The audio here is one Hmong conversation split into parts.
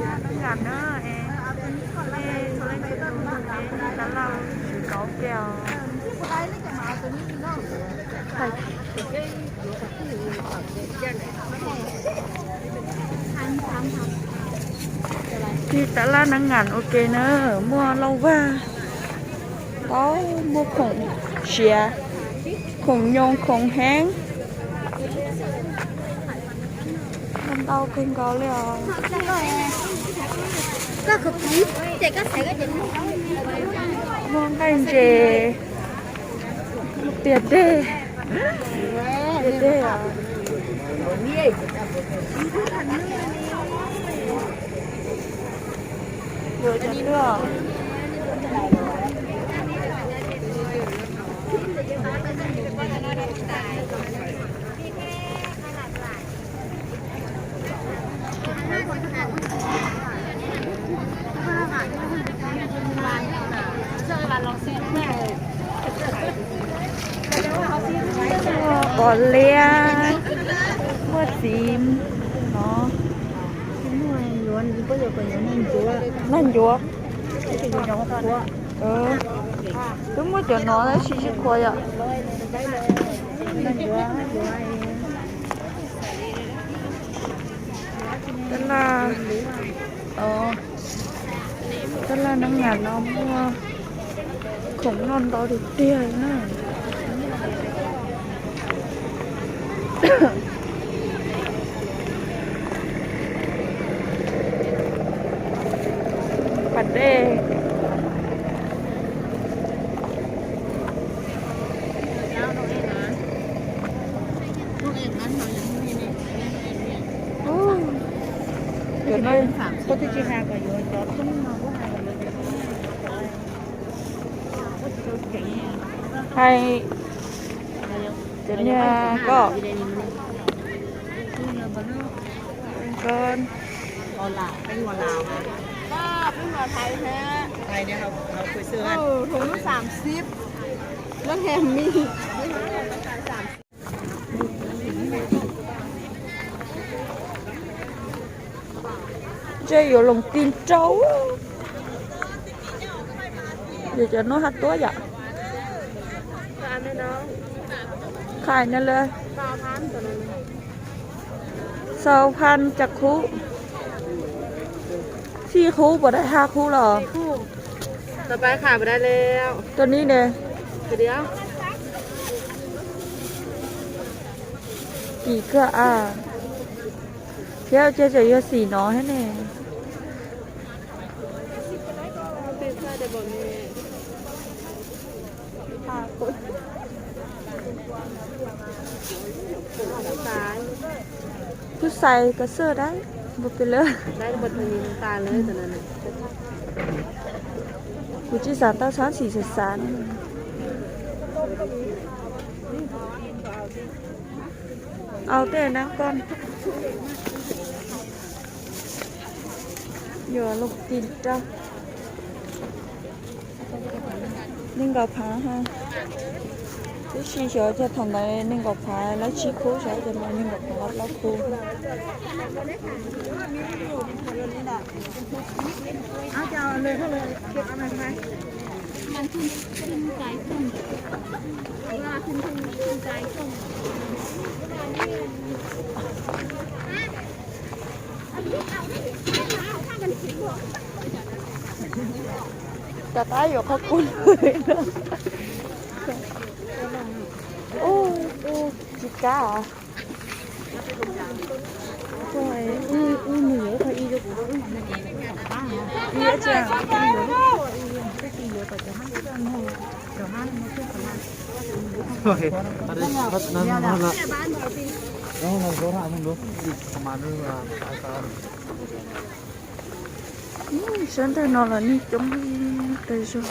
Nyob zoo na, es nej txhua leej txhua tus, nej tab laj tsis kauv kiag os. Tab laj neeb ngas ua ke na, muaj lauj vag, tau muaj khoom siav, khoom nyoo, khoom heev, ntau kawg nkaus li os. Muaj nqaij ntses, tiag deg, tiag deg os. Yuav cov twg? Muaj pos liab, muaj txiv no. Nag ncuav. Twb muaj cov no tab sis tsis qhuav yom. Tab laj, tab laj neeb ngas no muaj khoom noj ntau tiag tiag na. Pas dej. Cov no, hais, cov niag koj, koj, thùng nó xàm xíp, nó thèm mi. Ntshe yuav loo ti rau. Yog cov no haj tuab yom. Khai no lawm. Sau phan cas khub. Xij khub puas dai, haj khub los? Tuaj neb ne. Kim kawg a. Thiab ua cas tseem yog xim no thiab ne. Kuv xais koj xwb dab npua pes lawm. Kuv tsis xav tau txhob xim xav xav. Au tej nab koj. Yuav loo ti rau. Nees nkaum phav ha. Tib si xyov cas thaum ntawd nees nkaum phav lawv tsib khub, xyov cas ntawd nees nkaum phav plaub khub. Rov qab yuav qhov kub lawm. Ub, ub, tsis kab os. Ub, ub, nws yuav qhov ib rau kuv, ib tsi, ib yuav, ib yuav kom cov hab cov hab no thiaj qhov lawm. Sab ntawm no los neeg coob tas zog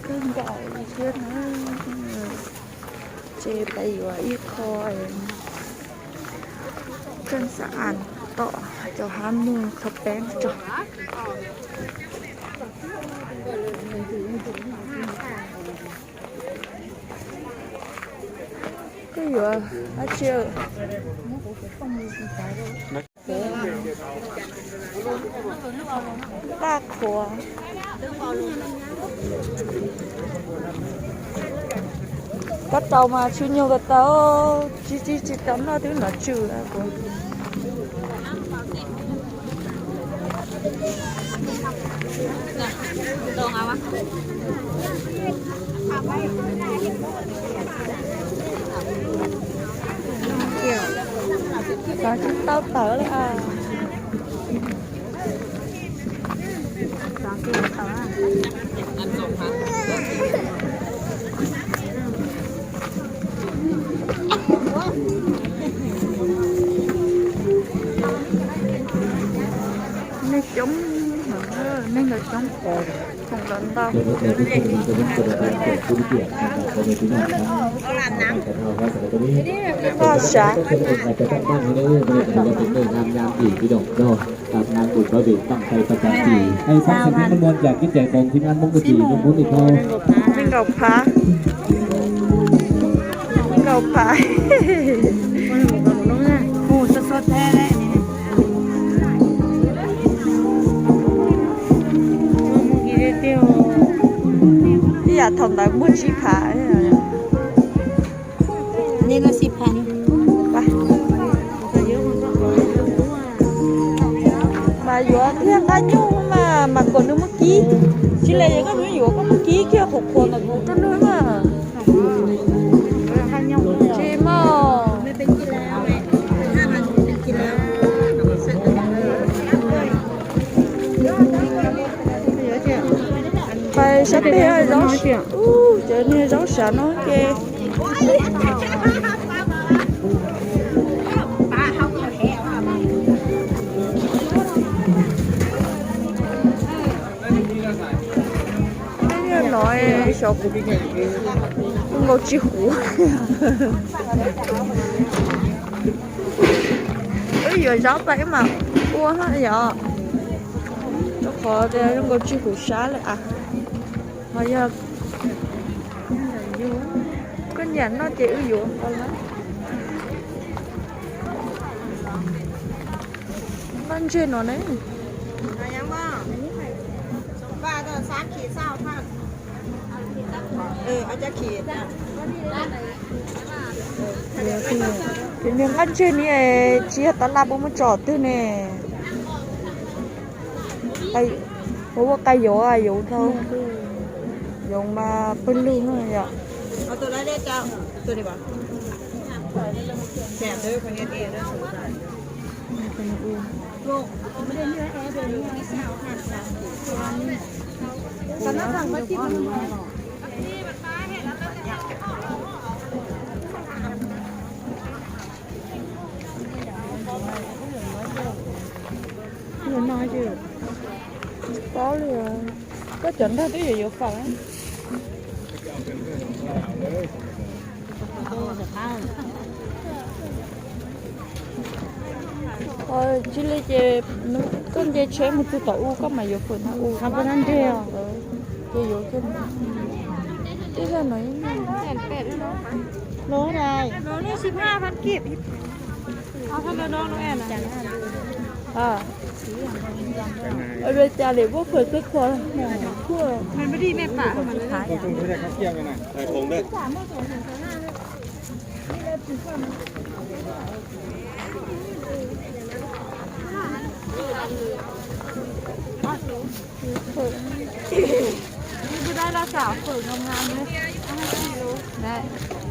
kawg nkaus li thiab na. Ces peb yuav ib qho kawg xav as tom cov hab mus qhov peeb tso. Koj yuav dab tsi? Paj qhuav. Koj rau mas tsw nyuag ko tau, tsis tsis tsis rau noj twb nov tsw. Xav tsis tau tawv li. Neeg coob, neeg nkawd coob, khoom lawv ntau. Koj sav. Nees nkaum phav, nees nkaum phav. Ib yam thaum ntawd muaj tsib phav. Mas yuav thiab nqaij nyuj mas, mas kom nws muab kib. Tsis li koj yuav koj muab kib kiag qhuav qhuav ntawm kuv rau nws mas. Tsis mog. Pais sab pem zaub, cov niag zaub sav no ces. Nov xyov kuv nkaus tsis huv. Wb yuav zaub pais wb mam ua na yom. Rau qhov tias zoo nkaus tsis huv sab li as. Ho yog koj nyiam noj ces wb yuav. Nqaij ntseg no ne. Ces niag nqaij ntseg ni, tsis yog tab laj puas muaj tsom twg ne. Ua ua qai yoov yoov dhau. Yoov mas pawg lug no yom. Tsis paub li. Koj cov nrog twb yuav yuav fawm. Tsis li ces koj nce tsheb mus txog tom u koj mam yuav fawm ntawm u. Ces yuav kiag. Ib zaj no ib Ua li cas li, muab fawm txog kho.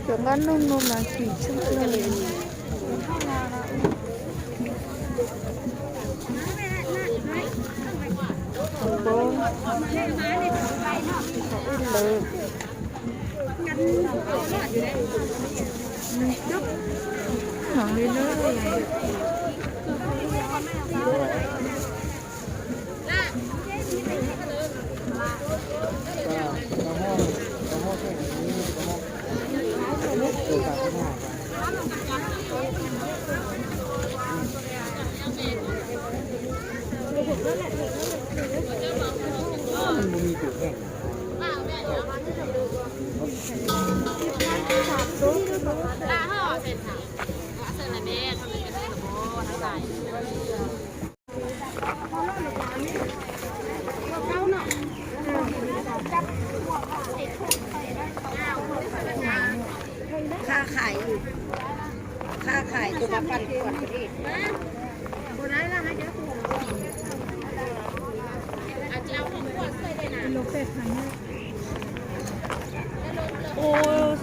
Cov nqaij nug no mas kim tshaj plaws. Heev li na.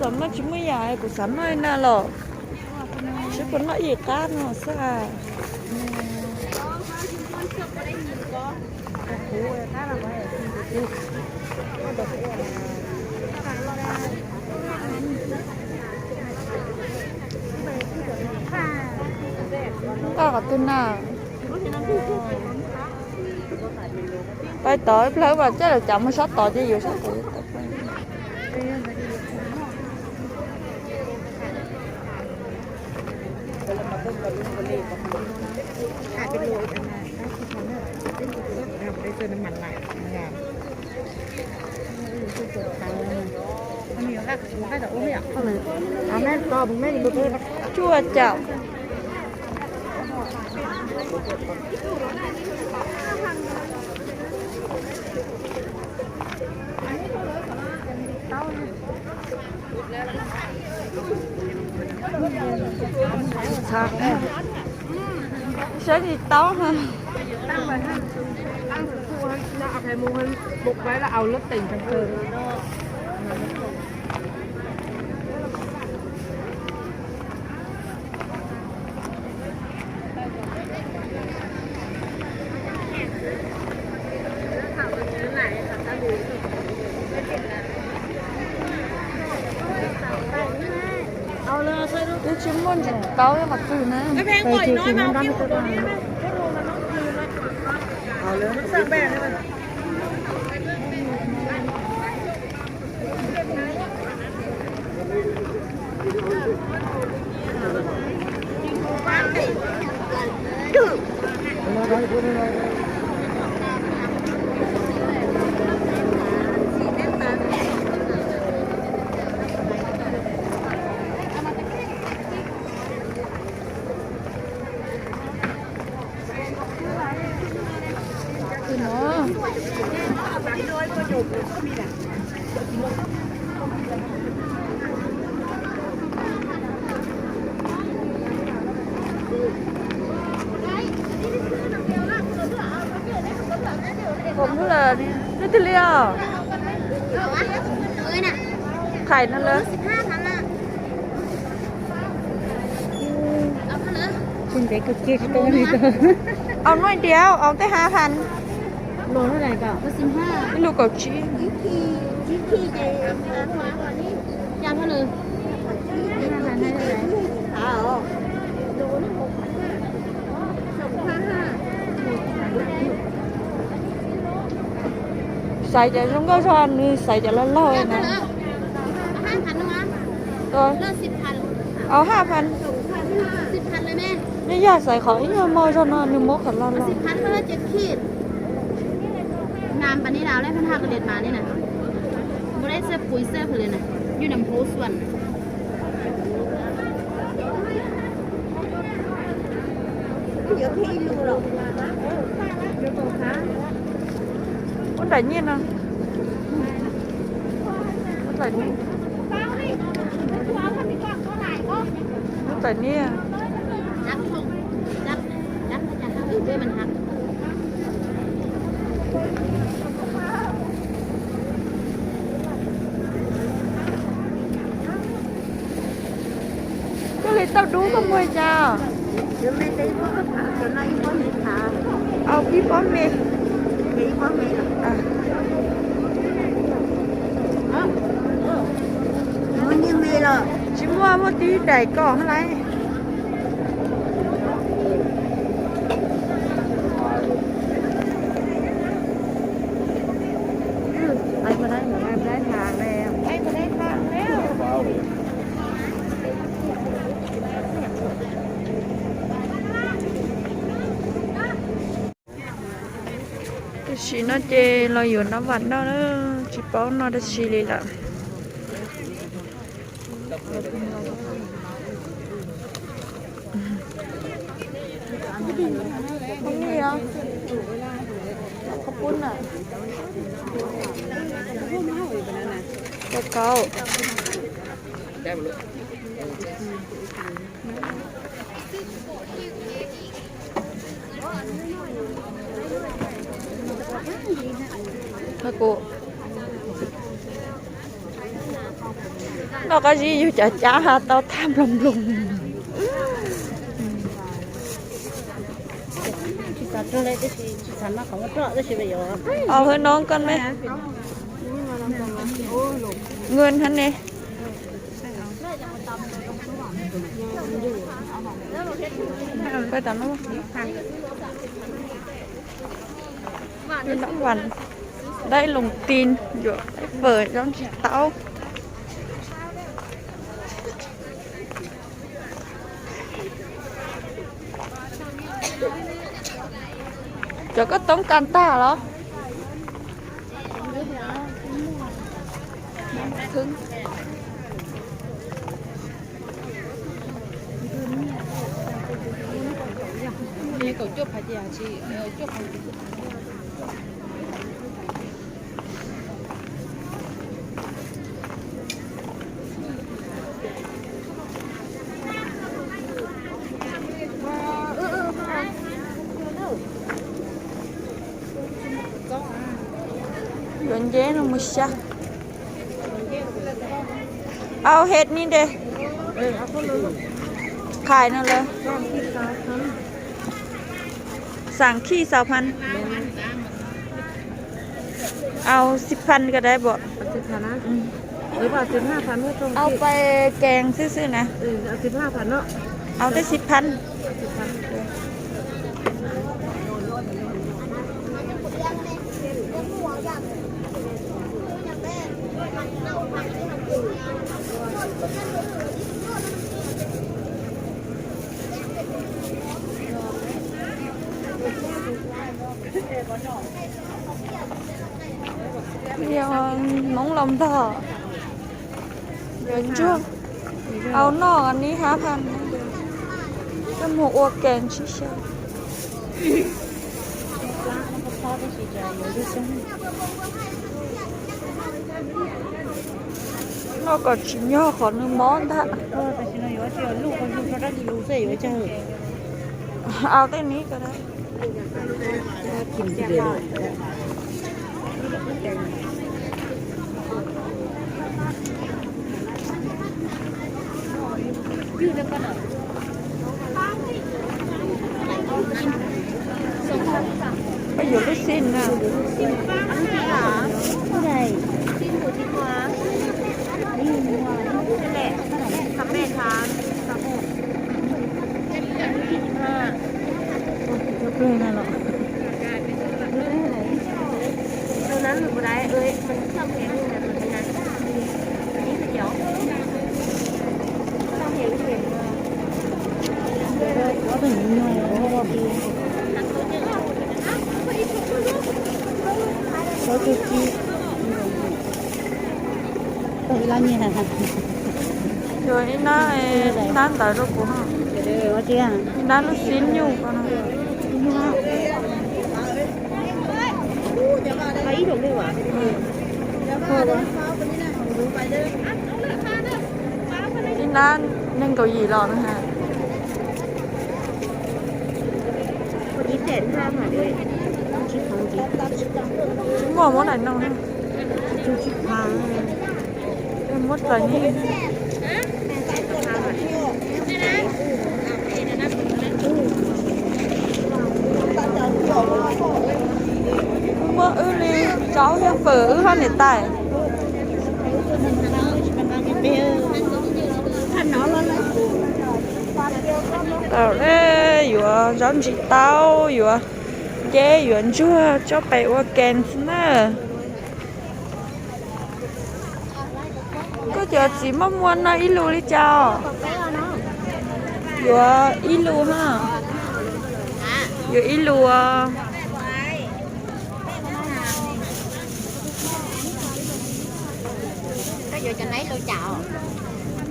Noj tsis muaj yam kuv xav noj na los, seb puas noj ib qab no xwb. Noj qhov twg na? Pais tod ib plhaw mas coj lawv cav mus sab tod ces yuav sab tod. Cuaj caum. Saib tsis taub na. Twb tsis muaj ntsis taub qhov twg na. Twb tiag li os. Qhov no lawm. Au nuj diav, au tej ha fan. Ib lub kaum tsib. Xaiv cov zoo nkauj zog, nws xaiv cov loj loj na. Au ha fan. Nej yog xaiv qhov ib nyuag mo zog no, nws muab qhov loj loj. Muab daim nyiaj no. Muab daim nyiaj. Muab daim nyiaj. Koj li tauj dub koj muag li cas? Au ib pob me. Tsis muaj, muaj tib daim kom hab lauj. Tam sim no ces los yuav nab vam noj na, tsis paub noj dab tsi li lawm. Kau kau. Kuv Noj qab zib yug cav cab ha tau thaj nploos nploos. Ov, hwb no koj me. Nws hab ne. Daim loos tis yuav fawm zaub ntsis taub. Cov koj toob kas tag los? Yuav nceb no mus xya. Au, hej ni de. Phais no lawm. Xaam khij xaus phan. Au xib phan ko dai pom. Au pais kees xwb xwb na. Au tej xib phan. Yog Hmoob los Nplog, yuav ntsuag, au noj ni hab phan, koj mus ua kees sib xyaw. Noj kom tsim nyog qhov nws mob ntag. Au tej ni ko. Koj yuav lub xib na. Yuav ib nab, ib nab ntawd rau kuv, ib nab lub xib nyuj ko no. Ib nab nees nkaum yim los na ha. Tsis muaj muab daim no. Muab txais ni. Muab wb li zaub thiab fawm wb hab niam tais. Tau, yuav zaub ntsis taub, yuav nceb, yuav ntsuag tsob pem ua kees na. Koj cov txiv muaj muaj noj ib lus li cas? Yuav ib lus ha. Yuav ib lus.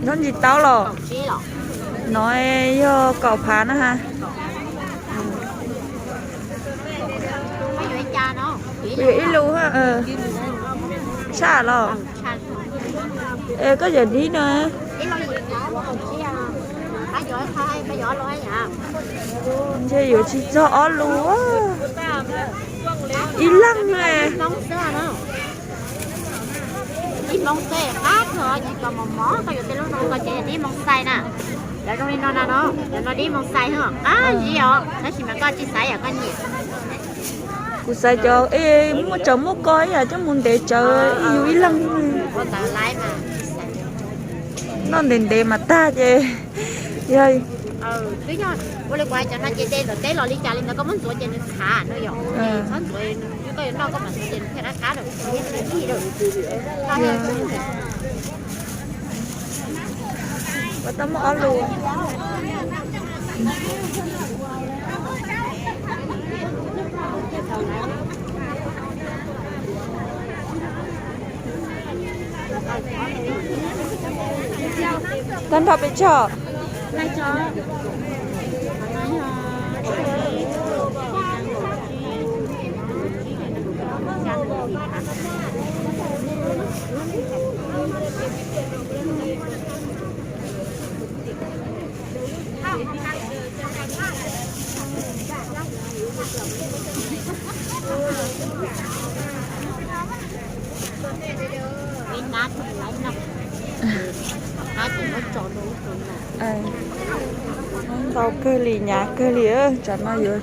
Zaub ntsis taub los? No yog kaum phav na ha. Yuav ib lus, tshaj los? Es koj yuav dib no. Ntshe yuav tsis txog ob lus. Ib leeg ne. Ib moos xais qab kawg, tsis kom mos mos, koj yuav tej lub no koj ces ib moos xais na. Cov zoo li no na no, cov no ib moos xais hwv qab zib os, tab sis mas koj tsis xaiv yam koj nyiam. Kuv xaiv cov es muaj tsawv muaj koj ib yam coj mus ntev tsawv ib yus ib leeg. Noj ntev ntev mas tag ces yog. Twb yog ua li kuv hais cov no ces tej ntawm teb los li cas li ntawd koj muab ntxuav ces nws qhav no yom. Txhob ntxuav, koj yuav noj koj mam ntxuav ces nws thiaj qab qab lawm. Ua tau muaj ob lus. Tag nrho pes tsawg? Ntau kawg li, hnyav kawg li, tsam no yuav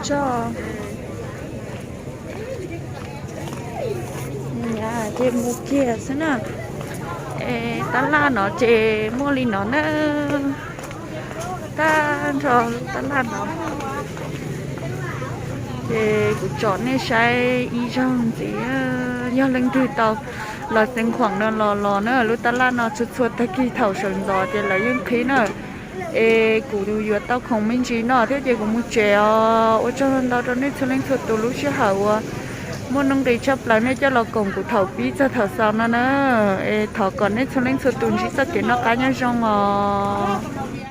tso. Ces mus kiag xwb na. Es tab laj no ces muaj li no na. Tag nrho lub tab laj no. Ces kuv tsom nej saib ib zaug ntxiv, yog leej twg tau los Xeev Khuam no los los na, lub tab laj no txhua txhua tag kis thaum sawv ntxov ces lawv yeej qhib na. Es kuv yuav tau khoom me ntsis no thiab ces kuv mus tsev os. Ua tsaug ntau rau nej txhua leej txhua tus lub sij hawm uas muaj nuj nqis tshaj plaws nej coj los koom kuv thaum pib txog thaum xaus no na. Es thov kom nej txhua leej txhua tus ntsib txoj kev noj qab nyob zoo os.